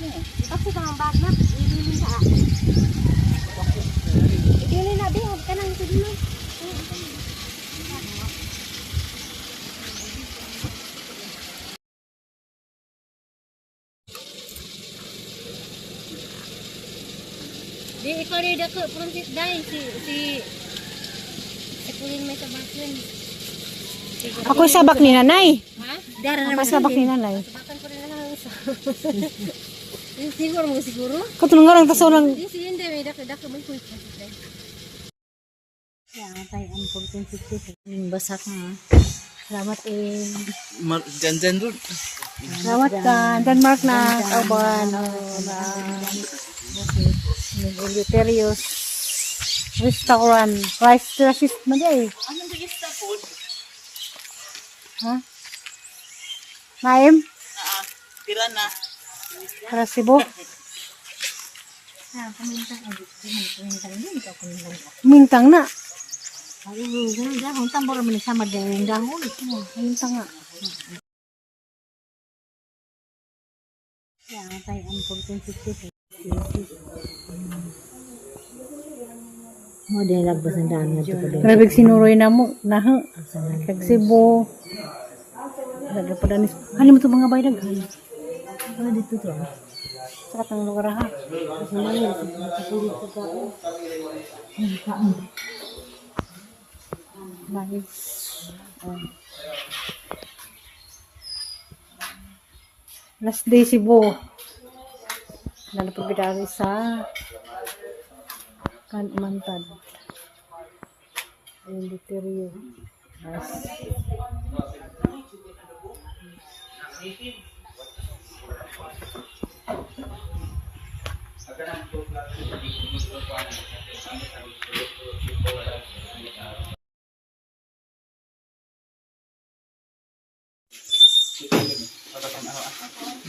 Ipaksa sa mga bag na. Ibilin sa ah. Ibilin na, be. Huwag ka nang sige na. Di, ikaw rin dako. Francis, dahil si, si, si Pulin may sabakin. Ako sabak ni nanay. Ha? Dara Ako sabak ni nanay. Sabakan ko rin lang ang isa. Siguro mo siguro. Katulong nga lang taso ng Di si Inday may dako dako may kuy. Ya, tay ang 1450. Basak na. Salamat eh. Janjan ro. Salamat ka. Denmark na. Kauban. Oh, na. Eleuterius. Restaurant. Rice rice man di ay. Anong gigista po? Ha? Naim? Ah, tira na. Para Cebu. Ah, kumintang ay kumintang din ikaw kumintang. Mintang na. Ay, dahon tambor man sama dahon dahon. Mintang nga. Ya, tay ang 1450. Mo din lagbas ang daan nga to. Grabe sinuroy na mo. Naha. Kag Cebu. Daghan pa danis. Ano mo to mga bay daghan? Ah, dito to. Sa katang lugar ha. Nice. Oh. Last day Cebu. Lalo pa bidari sa Kanmantad. Eleuterio. Nice.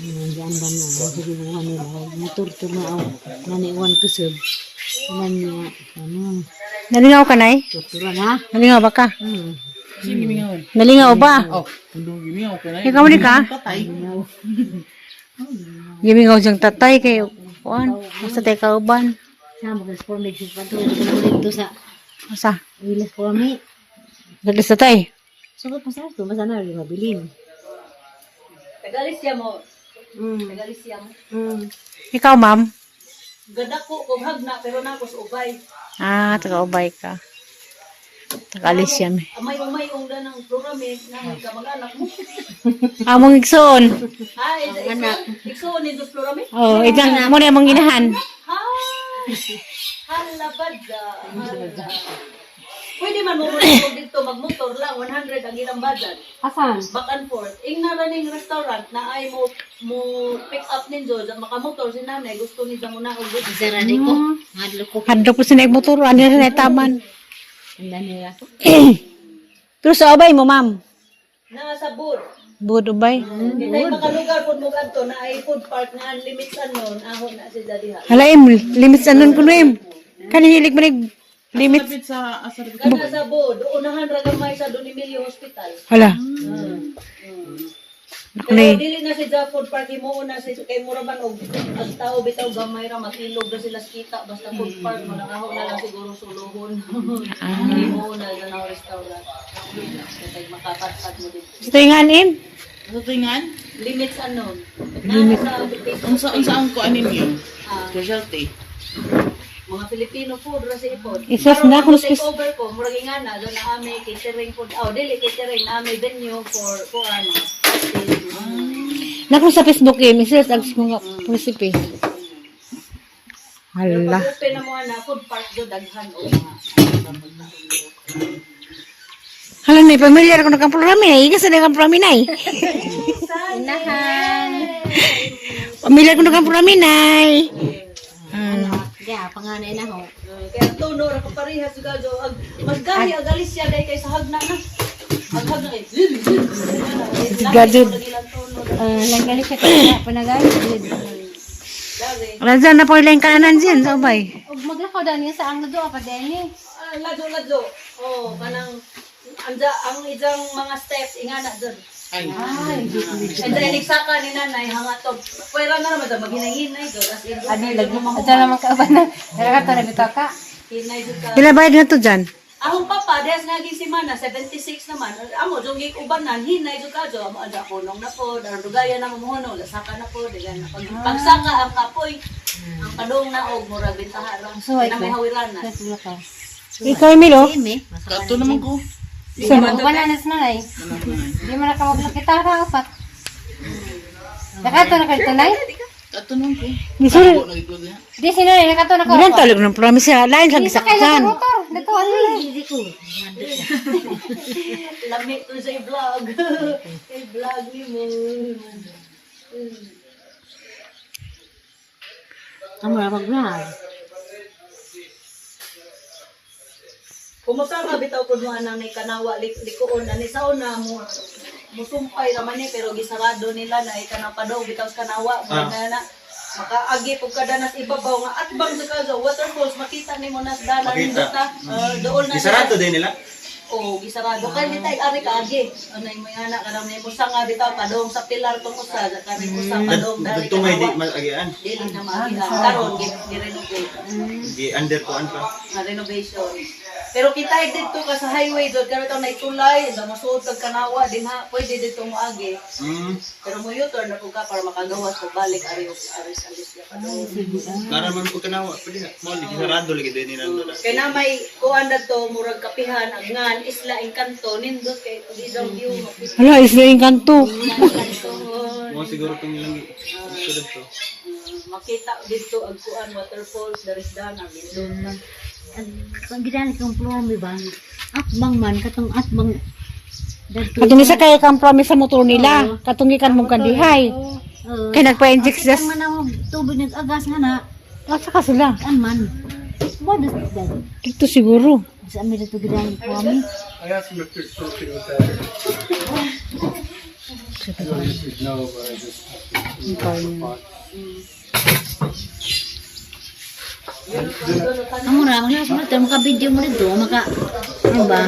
Diyan ba na? Sige mo nila. Motor na ako. Naniwan ko sub. Nan niya. Ano? Nalingaw ka, Nay? Tortura na. Nalingaw ba ka? Hmm. Sino gimingaw? Nalingaw ba? Oh, kundong gimingaw ka na. Ikaw ni ka? Patay. Gimingaw siyang tatay kay kuan. Basta tayo kauban. Sa mga sport mix pa to. Dito sa Asa? Ilas ko kami. Naglis tatay. Sugod pa sa ito. Basta na rin mabilin. Tagalisya mo. Tagalisya mo. Ikaw, ma'am? Gada ko kung hagna pero na ko sa ubay. Ah, taga-ubay ka. Taga-alis yan. Amay umay ong danang programe na may kamag-anak mo. Among igsoon. Ha, anak. Igsoon ni dos programe. Oh, itang mo na among ginahan. Ha. Halabada. Hala. Pwede man mo mo dito magmotor lang 100 ang ilang badan. Asan? Back and forth. Ing na running restaurant na ay mo mo pick up ninyo sa makamotor si nanay gusto niya mo na og Zara di ko. Hadlo ko. Hadlo po sila motor, ano na taman. Ang nila. Pero sa ubay mo, ma'am. Na sa board. Bud ubay. Kita'y makalugar po mo kadto na ay food park na limits anon ahon na si Daddy ha. Hala im, limits anon kuno im. Kanihilig mo nig limits. Lapit sa asar Kana sa board, unahan ra gamay sa Don Emilio Hospital. Hala. Pero Nakli. dili na si Ja food park himuon na si kay mura man og ang tao bitaw gamay ra matilog ra sila sa kita basta food park mo ahon na lang siguro suluhon. Himuon na sa na restaurant. Kita'y makapatpat mo dito. Sa tingan im. Sa tingan? Limits anon. Limits sa Facebook, Unsa unsa ang kuan ninyo? ah, Specialty. mga Filipino food ra sa ipon. Isas Karon, na kung ang take spes- over ko, murag ingana doon na ami catering food. Oh, dili catering na ami venue for kuan. Nakon sa Facebook im, isa sa mga recipe. Pero Hala. pag open na mo na food park do daghan og mga. Hala na, pamilyar ko na kang programa eh. Ikas na kang programa nay. Inahan. Pamilyar ko na kang programa nay. Ano? Kaya panganay na ho. Kaya tuno ra ko parehas jud jo ag mas gahi ag Alicia dai kay sa hagna na. Ag hagna kay. Gadud. Langgali siya kaya panagay. Razan na po ilang kananan diyan sa ubay. Og maglakaw daw niya sa ang lado pa din eh. Ah, ladyo ladyo. Oh, kanang anja ang isang mga steps ingana dun. Ay. And then nagsaka ni nanay hanga to. Pwera na naman daw maghinay-hinay do as in. Ano lagi? Ito naman ka ba na? Nakato na bitaw ka. Hinay jud ka. Pila bayad na to dyan? Ahong papa, dehas nga ging simana, 76 naman. Amo, jung ubanan, hinay jud ka, jo. Amo, ada kunong na po, darugaya na mamuhunong, lasaka na po, digan na. Pag, pagsaka ang kapoy, ang padong na og murag bintaha ra. Suway Na may ko. hawiran na. Ikaw, Emil, oh. Kato naman ko. Uban na nanay. Di mo na ka maglakitara upat. Nakato na kayo tunay? Kato naman ko. Gisuri. Ako nagikod niya. Di si nanay nakato na ka. Gilan tawag ng promise siya. Lain sa Di sa kayo sa gisakyan. motor. Dito ano na. Lami to sa i-vlog. I-vlog ni mo. Kumusta nga bitaw ko mo anang ni kanawa likuon ani sa una mo musumpay raman ni pero gisarado nila na ikanang padong bitaw sa kanawa mo na na makaagi pug kada nas ibabaw nga atbang sa kazo waterfalls makita nimo nas dalan Makita. ta doon na Gisarado din nila. Oh, gisarado kay ni tay ari kaagi anay mo ana kanang may musa nga bitaw padong sa pilar tong usa kani usa padong dari Dugtong may di kanawa maagian. dili na maagian karon gi-renovate Gi under kuan pa. nga renovation. Pero kita dito ka sa highway doon, karon tang naitulay, da mosuod kag kanawa dinha, pwede dito mo agi. Pero mo U-turn na pud ka para makagawas pagbalik ari og ari sa Alicia pa doon. Nara man ko kanawa pwede na. Mo gisarado lagi din nila doon. Kay na may kuan dadto murag kapihan agnan Isla Encanto nindot kay og isang view makita Hala, isla yung kanto. Encanto. Mo siguro tong ilang sulod to. Makita dito ang kuan waterfalls darisdan ang nindot. Pag ginali kang promi ba? Atbang man katong atbang dadto. Katong isa kay kang promise sa motor nila. Katong gikan mong kandihay. Kay nagpa-inject siya. Man ang tubig nag-agas nga na. Asa ka sila? Kan man. What is that? Dito siguro. Sa amin dito ginali promi. I asked him if there's something with that. I don't usually know, but I just have to. Amo ra maglas mo dito maka video mo dito maka ano ba?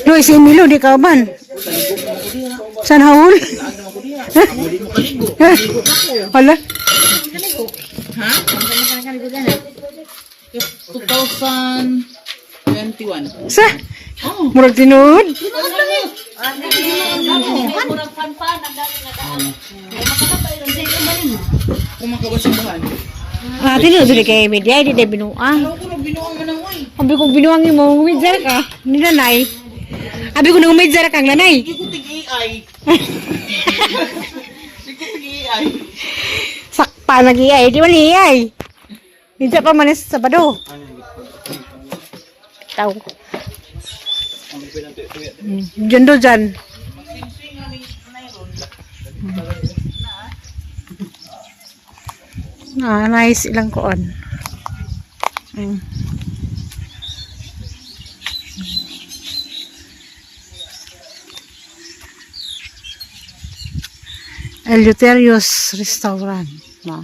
Luis Emilio, di ka man. San Haul? Hala. Ha? 2021. Sa? Oh. Murag tinuod. Murag fan-fan ang dami nga daan. Kay makalapay ron sa Kung makawas yung bahan. Ah, tinuod dili kay Emil. Di ay di binuang. Ano ko nung binuang mo nang oy? Abi ko binuang mo, umidzar ka. Ni nanay. Abi ko nang umidzar kang nanay. Hindi ko tig AI. Hindi ko tig AI. Sakpa nag AI, di man AI. Minsan pa man sa Sabado. Tao. Diyan do dyan. Ah, nice ilang koon. Eleutherios Restaurant. No.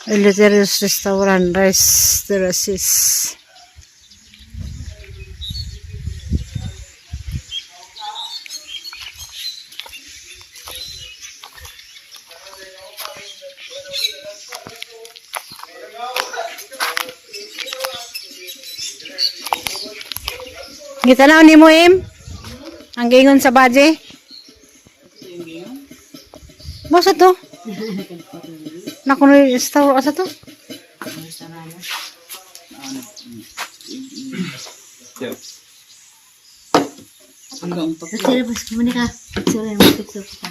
Eleutherios Restaurant, Rice Terraces. Gitanaw ni mo, Em? Ang giingon sa badye? Basta to? Naku, restaurant asa to? Hanggang pa. Sila pas kumani ka. Sila mo picture ka.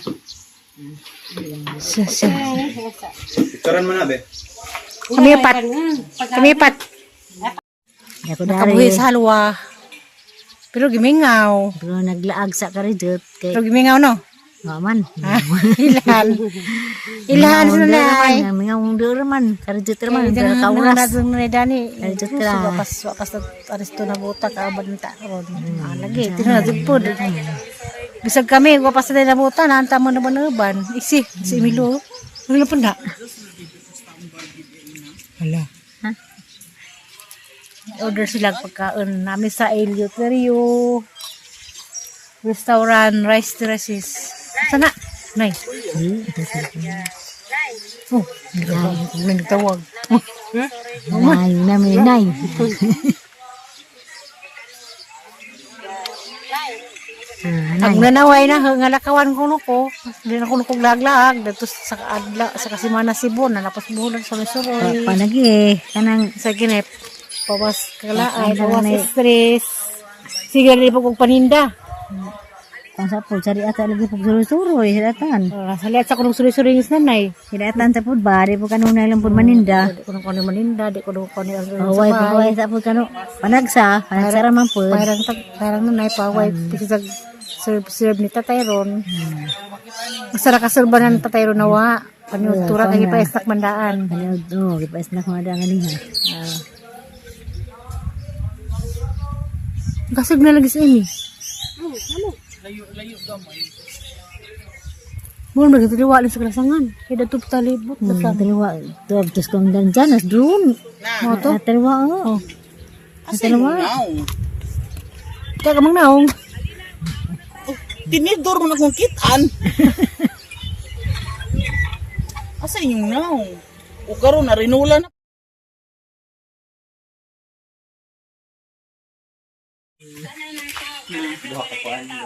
Siya, siya. Picturean mo na be. Kamipat. Kamipat. Dako Nakabuhi sa halwa. Pero gimingaw. Pero naglaag sa karidot kay Pero gimingaw no? nga man. Ha? Ilhan. Ilhan sa nanay. Mga undor man, karidot man, Kaya pero dyan kauras. ang nanay dani. Karidot ra. Wakas, wakas na aristo na buta ka abanta ron. Ah, lagi tinadud po. Bisag kami, wapas na nabuta, naanta mo na ba Isi, si Emilio. Ano na po na? Hala. Order sila og pagkaon nami sa Eleuterio Restaurant Rice Terraces. Sana? Nay. Oh, may nagtawag. Nay, nay, nay. Ang nanaway na nga lakawan ko no ko. Di na ko no kog laglaag dato sa adla sa kasimana Cebu na lapas bulan sa Misuroy. Panagi eh. Kanang Sa ginep pawas kalaay, Ay, pawas nanay. stress. Sige rin po kong paninda. kung sa po, sari ata lagi pag suro-suro eh, silatan. Sa liat sa kunong suri-suri yung nanay. Silatan sa po ba, di po kanunay lang po maninda. Di ko nung kuno maninda, di ko nung kuno Paway, paway sa po kanu. Panagsa, panagsa raman po. Parang, parang nanay, paway. Kasi sa serve, serve ni Tatay Ron. Basta nakaserba na ni Tatay Ron nawa. Panutura kay pa istak mandaan. Ano, oh, gipas na kung ada nga niya. Kasig na lagi sa ini. Mo magtiliwa sa kalasangan. Kaya dato talibot sa Dalawa, tuwag, tos kong dyan, as drone. Mo to. Dalawa, oh. Asa yung naong? Kaya ka mang naong. Tinidor mo na kong kitaan. Asa yung naong? O karon na rinula na.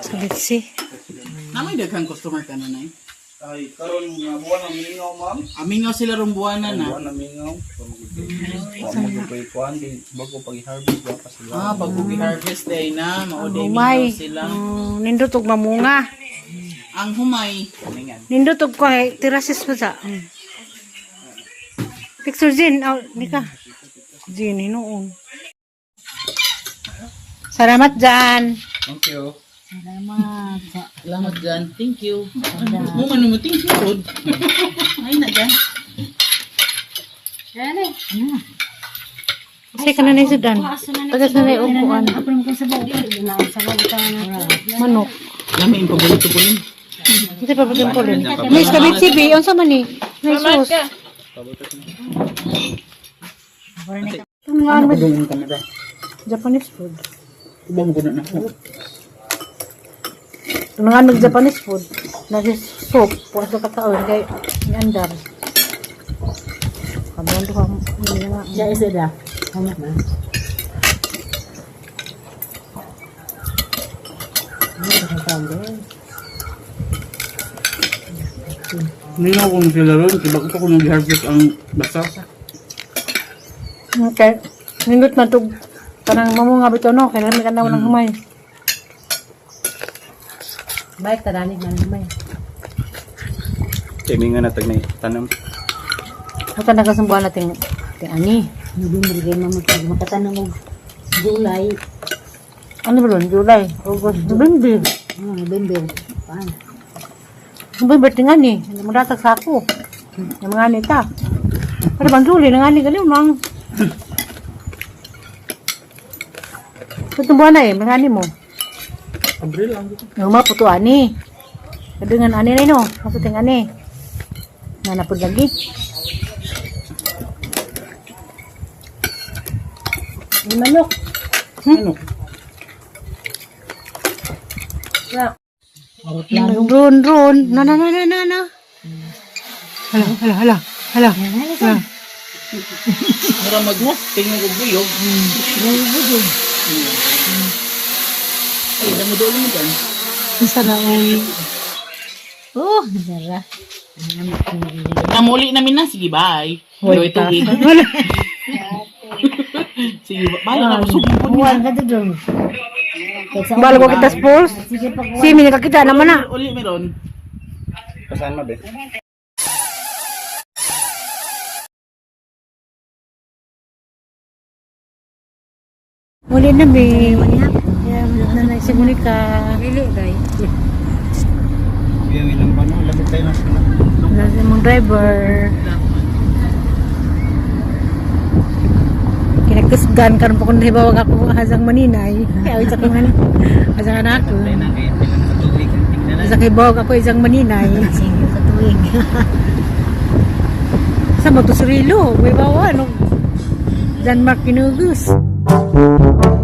Sabitsi. Namay daghang customer ka na nay. Ay, karon nga buwan ang mingaw, ma'am. Amingaw sila rong buwanan na. Buwan ang mingaw. Wa mo gyud kuan di bago pag-harvest wa pa sila. Ah, bago gi-harvest day na, mao day Humay. mingaw sila. Nindot og mamunga. Ang humay. Nindot og kay tirasis pa sa. Picture Jin, oh, di ka. Jin hinuon. Salamat Jan. Thank you. Salamat. Salamat dyan. Thank you. Mo man mo thank you Rod. Ay na dyan. Kasi ka na na sudan. Tagas na na yung upuan. Manok. Lami yung paborito ko nun. Kasi pa pagin po rin. May kabit si B. Unsa man ni? May sauce. Ano ba yung camera? Japanese food. Ubang ko na na. Mga mag Japanese food. Nasi soup. Puwas ka kakaon kay andar. Kamuan to ka. Hindi nga. Siya isa da. Ano na? Mingaw kung sila ron. Kaya bakit ako nag-harvest ang basa? Okay. Nindot man tug kanang mamunga bitaw no kay lami ka na walang humay. Baik, taranig man naman. Kay mingaw na tag na tanam. Ito nagasambuan natin ting ani. Hindi mo rin mamagpag makatanong og gulay. Ano ba ron? July, August, November. Ah, November. Paano? November ting ani. Hindi mo datag sako. Yung mga ani ta. Pero bang July nang ani gali mang. Itong buwan na eh, mga ani mo. Abril lang. Yung mga puto ani. Kadungan ani na no, masuting ani. Nanapod lagi. May manok. Ano? Ron, ron. Na, na, na, na, na, na. Hala, hala, hala. Hala. Hala. Mura mag tingog og buyog. Buyog. Ay, damo mo dyan. Sana all. Oh, dara. Namuli namin na. Sige, bye. Wait pa. Tuloy, tuloy. Wala. Sige, bye. Na kusog mo po niya. Buwan ka to dong. Balo ko kita sports. Sige pa Si, may nakakita naman na. Uli meron. Pasan ma be? Muli na, be. Yeah, na na si Monica. Dili day. Yung ilang ba no? Lapit tayo na sila. Wala si mong driver. Kinakusgan karon pa kung nahibawag ako hasang maninay. Kaya isa kong anak. Hasang anak ko. Tayo na kayo sa tubig. Tingnan na. Isa kay bawag ako isang maninay. Sige sa tuwing. Sa mo to Cirilo, may bawa no. Denmark Kinugus. Thank